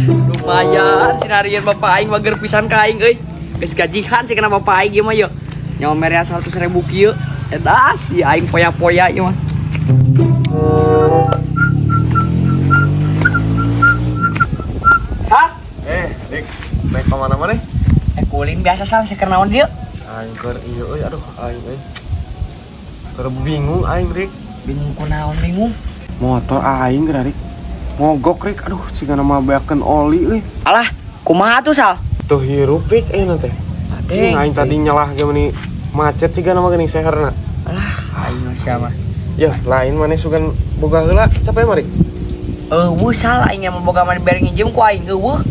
Lumayan sinarian bapak aing mager pisan ka aing euy. Geus gajihan sih kena bapak aing ieu mah yeuh. Nyawa merean 100.000 kieu. Edas si aing poya-poya ieu mah. Sal, Dik, naik ke mana mana? Kulin biasa sal si naon dieu? Aing keur ieu euy, aduh aing euy. Keur bingung aing, Rik. Bingung kunaon bingung. Motor aing geura, Rik. Mogok, Rik. Aduh, sigana mah beakeun oli euy. Alah, kumaha tuh sal? Tuh hirup, Rik, ayeuna teh. Cing, aing tadi nyelah ge meuni macet sigana mah geuning seherna. Alah, aing mah siapa? Ya, lain maneh sugan boga heula, capek mah, Rik? Eueuh sal aing mah boga mah dibere nginjem ku aing eueuh.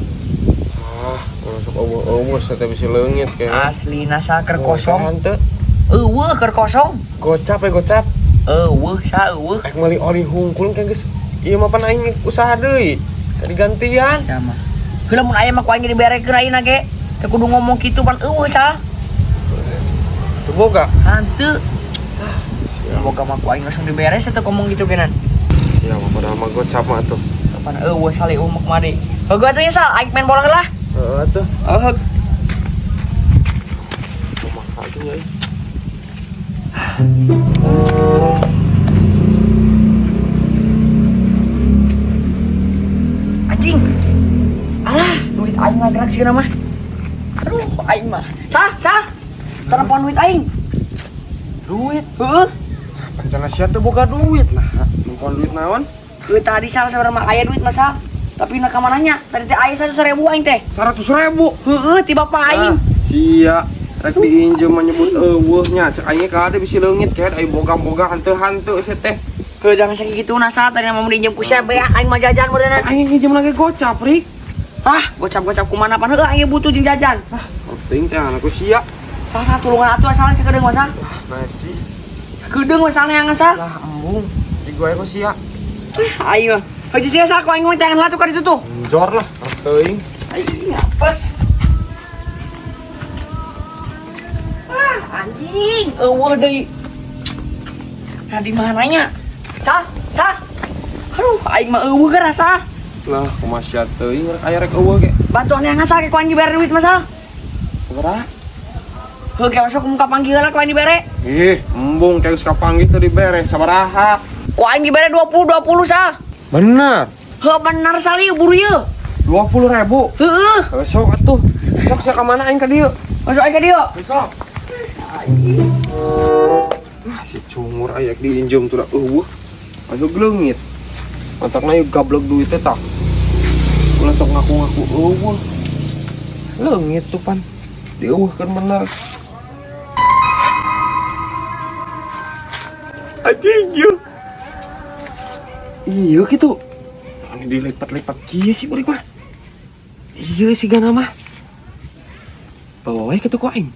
Ah, ulah sok eueuh-eueuh teh bisi leungit kayak. Aslina sal keur kosong. Henteu. Eueuh keur kosong. Gocap ya gocap. Eueuh sal eueuh. Rek meuli oli hungkul kayak geus ieu mah pan aing usaha deui. Tadi gantian. Siapa? Heula mun aya mah ku aing diberekeun ayeuna ge. Teu kudu ngomong kitu pan eueuh sal. Teu boga. Hanteu. Siap. Boga mah ku aing langsung dibere teu ngomong gitu genan. Siap padahal mah gocap mah atuh. Kapan eueuh sal eueuh mah kumaha deui. Heuh atuh nya sal aing main bola heula. Heeh atuh. Heuh. Kumaha atuh nya euy. Anjing. Alah, duit aing mah gerak sih mah. Aduh, aing mah. Sal, sal. Telepon duit aing. Duit. Heeh. Pancana sia teu boga duit nah. Nempon duit naon? Heuh tadi sal sebenarnya mah aya duit mah sal. Tapi nak ka mananya? Tadi teh aya 100.000 aing teh. 100.000. Heeh, ti bapak aing. Ah, sia rek diinjem mah nyebut eueuh nya cek aing ka ade bisi leungit kayak aya boga-boga hanteu-hanteu sia teh. Heuh jangan sakitu nah sal tadi mah mun diinjem ku sia beak aing mah jajan meureunna. Aing nginjem lagi gocap, Rik. Ah, gocap-gocap kumana pan heuh aing butuh jeung jajan. Ah, penting teh anakku sia. Salah satu tulungan atuh asalna sakedeung mah sal. Ah, najis. Sakedeung we salna yang sal. Lah embung, di gua ku sia. Ah, aing mah. Heuh cicing sal ku aing mah jangan lah tuh ka ditu tuh. Jor lah, teuing. Aing apes. Ah, anjing, eueuh deui. Nah, di mananya? Sal, sal. Aduh, aing mah eueuh geura sal. Lah, kumaha sia teuing rek aya rek eueuh ge. Bantuan yang ngasal ke ku aing dibere duit mah sal. Sabaraha? Heuh, ke masuk muka panggil lah ku aing dibere. Ih, embung kayak geus kapanggih teu dibere sabaraha. Ku aing dibere 20 sal. Bener. Heuh, bener sal ieu buru ieu. 20.000. Heeh. Heuh, sok atuh. Sok sia ka mana aing ka dieu? Masuk aing ka dieu. Sok. Ah, si cungur aya diinjem tuh da eueuh. Ayo geleungit. Matakna ieu gablek duit teh tah. Ulah sok ngaku-ngaku eueuh. Leungit tuh pan. Dieueuhkeun bener. Anjing ieu. Iya gitu. Ini dilipat-lipat kieu sih burik mah. Iya sih gana mah. Bawa wae kitu ku aing.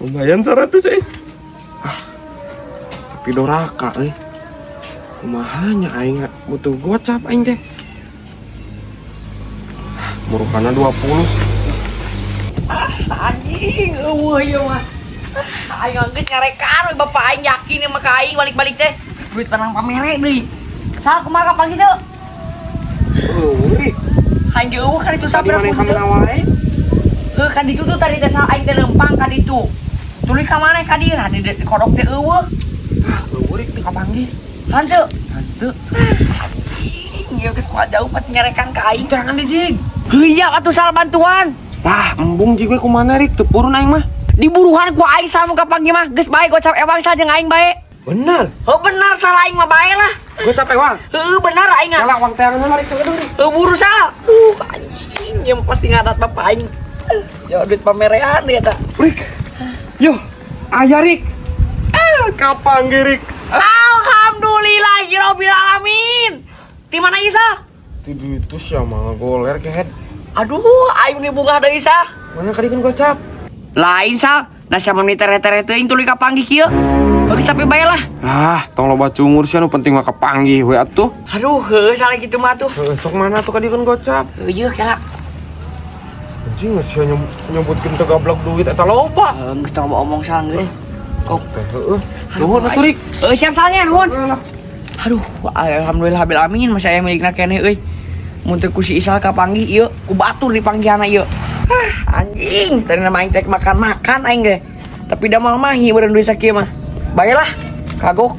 Lumayan 100 euy. Ah. Tapi doraka euy. Kumaha nya aing butuh gocap aing teh. Murukana 20. Ah, anjing eueuh ieu mah. Ah, aing geus nyarekan we bapak aing yakin mah ka aing balik-balik teh. Duit menang pamere deui. Sal kumaha kapanggih teu? Eueuh, Rik. Aing ge eueuh kan itu Tadi sabaraha maneh ka teu? mana wae? Heuh kan ditu tuh tadi teh sal aing teh leumpang ka ditu. Tuluy ka maneh ka dieu nah di kodok teh eueuh. Ah, eueuh Rik teu kapanggih. Hanteu. Hanteu. Anjing, ieu geus kuat jauh pasti nyarekan ka aing. Jangan dijig. Heuh iya atuh sal bantuan. Lah, embung jig we kumana Rik teu purun aing mah. Diburuhan ku aing sal mun kapanggih mah. Geus bae gocap ewang sal jeung aing bae. Bener. Heuh bener sal aing mah bae lah. Gocap ewang. Heuh bener aing mah. Kalah uang teangan heula Rik teu Rik. Heuh buru sal. Duh anjing, ieu mah pasti ngadat bapak aing. Ya duit pamerean dia ta. Rik. Yo, aya Rik. Ah, kapanggih Rik. Alhamdulillahirabbil alamin. Ti mana ieu sal? Ti ditu sia mah goler kehed. Aduh, aing ni bunga deui sal. Mana kadikeun gocap? Lain sal, nah sia mun tere-tere teuing tuluy kapanggih kieu. Bagus tapi bae lah. Lah, tong loba cungur sia nu penting mah kapanggih we atuh. Aduh, heuh salah gitu mah tuh. Heuh, sok mana tuh kadikeun gocap? Heuh, ieu kela. Anjing sia nyebutkeun teu gablek duit eta loba. Heuh, geus tong loba omong sal geus. Kok teh heueuh. Nuhun atuh Rik. Heuh, siap salnya nuhun. Aduh, alhamdulillah bil amin masih aya milikna keneh euy. Mun teu ku si Isal kapanggih ieu, ku batur dipanggihanna ieu. Hah, anjing, tadi nama aing teh makan-makan aing ge. Tapi da moal mahi beureun duit sakieu mah. Bae lah, kagok.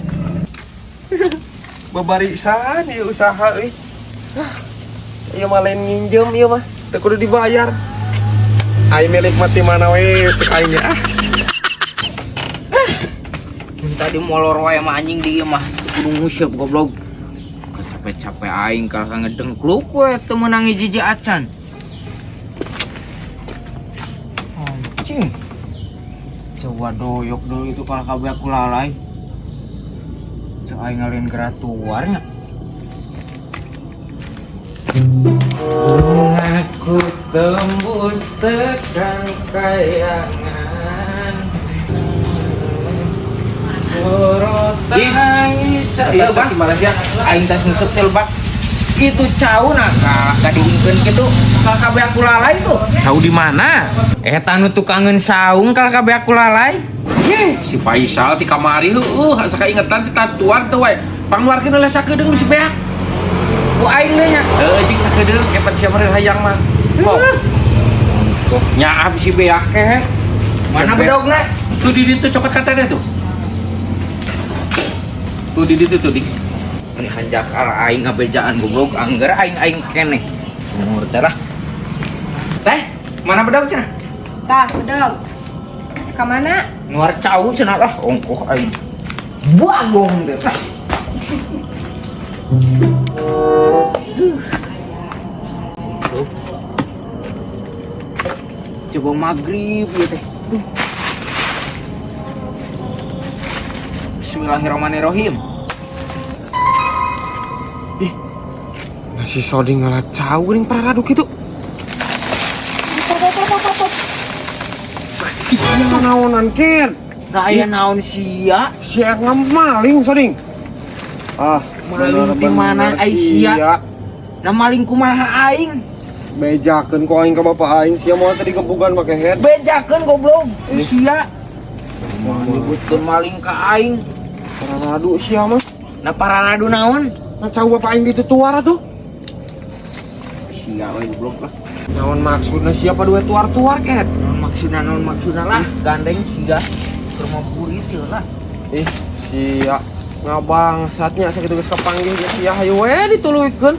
Babarisan ieu usaha euy. Hah, ieu mah lain nginjem ieu mah. Teu kudu dibayar. Aing milik mati mana we cek aing ge ah. Tadi molor wae mah anjing di ieu mah kudu nguseup, goblok. Capek-capek aing kalah ngedengkluk we teu meunang hiji acan. Anjing. Coba doyok dulu itu kalau kabeh aku lalai. Cek aing ngalin geratuarnya. Aku tembus tekan kayangan. Iya, Bang. Malaysia aing tas nguseup teh lebak. Itu cau nah kalah kadiungkeun kitu. Kalah kabeh aku lalai tuh. Tahu di mana? Eta nu tukangeun saung kalah kabeh aku lalai. Si Faisal ti kamari heueuh asa kaingetan ti tatuan teh we. Pangluarkeun heula sakedeung si beak. Ku aing deui nya. Heueuh, cik sakedeung kepat sia mah hayang mah. Kok. Nyaah si beak ke. Mana bedogna? Tuh di ditu cokot ka teteh tuh. Tuh di ditu tuh di. Ini hanjakal aing ngabejaan, goblok, angger aing aing keneh. Umur teh lah. Teh, mana bedog cenah? Tah, bedog. Ka mana? Nuar cau cenah lah, ongkoh aing. Bagong teh tah. Goblok. Coba maghrib ya teh. Duh. Bismillahirrahmanirrahim. Nah, si Soding ngalah cau geuning pararadu kitu. Sia naonan ker. Nah, aya naon sia? Sia maling, Soding. Ah, Maling di mana, ai sia? Nah, maling kumaha aing? Bejakeun ku aing ka bapak aing sia moal tadi gebugan make head. Bejakeun, goblok. Ih, sia. Nyebutkeun maling ka aing. Pararadu sia mah. Nah, pararadu naon? Nah, cau bapak aing ditutuar atuh. Sia we goblok lah. Naon maksudna sia pa duwe tuar-tuar ket? Naon maksudna lah, gandeng sia. Keur burit ieu lah. Ih, sia ngabangsatnya sakitu geus kapanggih ge sia hayu we dituluykeun.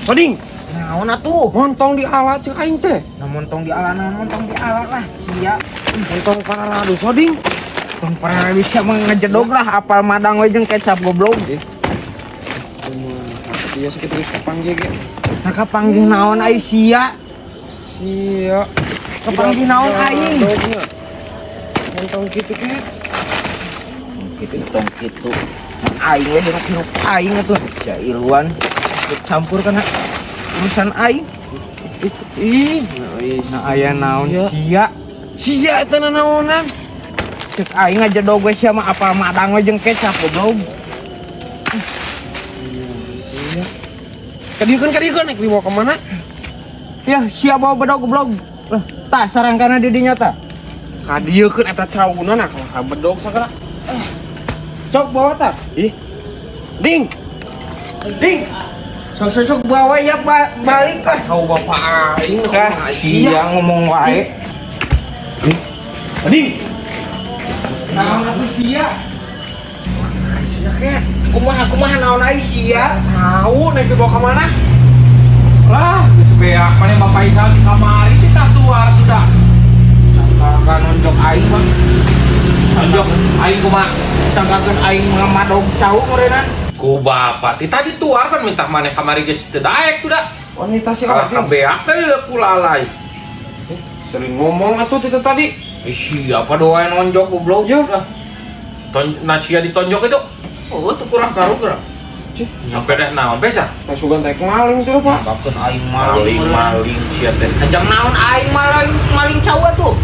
Soding, Naon atuh? montong di ala cek aing teh. Nah, montong di ala naon, montong di ala lah sia. Montong pararadu, Soding. Tong pararadu sia mah ngejedog lah, apal madang we jeung kecap, goblok. Sia sakitu geus kapanggih ge. Nah, kapanggih naon ai sia? Sia. Kapanggih naon aing? Montong kitu ket. Kitu tong kitu. Aing we hirup-hirup aing atuh. Sia iluan campur kana urusan aing. Ih, Nah, aya naon sia? Sia eta nanaonan. Cek aing ngajedog we sia mah apal madang we jeung kecap, goblok. Sia. Kadieukeun kadieukeun nek dibawa ke mana? Ya, sia bawa bedog, goblok. Lah, tah sarangkana di dinya tah. Kadieukeun eta cauna nah kalah bedog sagala. Sok bawa tah. Ih. Ding. Ding. Sok sok sok bawa ya balik lah. Cau bapak aing Ah, sia ngomong wae. Ding. Naon atuh sia? Sia ket. Kumaha kumaha naon ai sia? Cau nek dibawa ke mana? Lah, geus beak maneh Bapak Faisal di kamari ti tatuar tuh dah. Sangka nonjok aing mah. Nonjok aing kumaha? Sangkakeun aing ngamadog cau meureunana. Ku bapak ti tadi tuar kan minta maneh kamari geus teu daek tuh dah. Wanita si Kalah Oding. kabeak teh udah kulalai. Sering ngomong atuh itu tadi. Eh, siapa doa nonjok, goblok? Ya. Lah, Ton nasia ditonjok itu oh, tuh kurang karu kurang. sampai dah naon besa. Teh sugan teh maling tuh, Pak. Sangkakeun aing maling. Maling meureun. maling sia teh. Anjang naon aing maling maling cau atuh.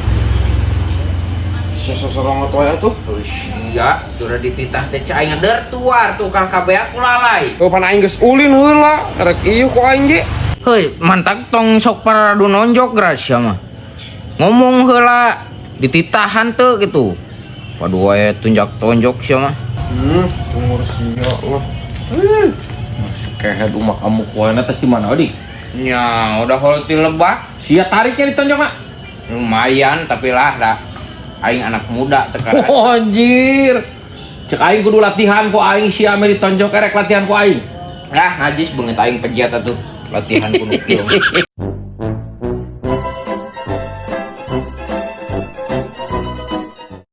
Sia sosorong atuh aya tuh. Oh, sia, sudah dititah teh cai aing ngeder tuar tuh kang kabeh aku lalai. Oh, pan aing geus ulin heula, rek ieu ku aing ge. Heuy, mantak tong sok paradu nonjok Gracia mah. Ngomong heula dititahan teu gitu. Waduh wae tunjak tonjok sia mah. Umur sia lah. Kehed umak amuk wae tes di mana di? Nya, udah holti lebah. Sia tariknya ditonjok mah. Lumayan tapi lah dah. Aing anak muda teka. Oh, anjir. Cek aing kudu latihan ku aing sia meh ditonjok erek latihan ku aing. Ah, najis banget aing pegiat atuh. Latihan kudu kieu.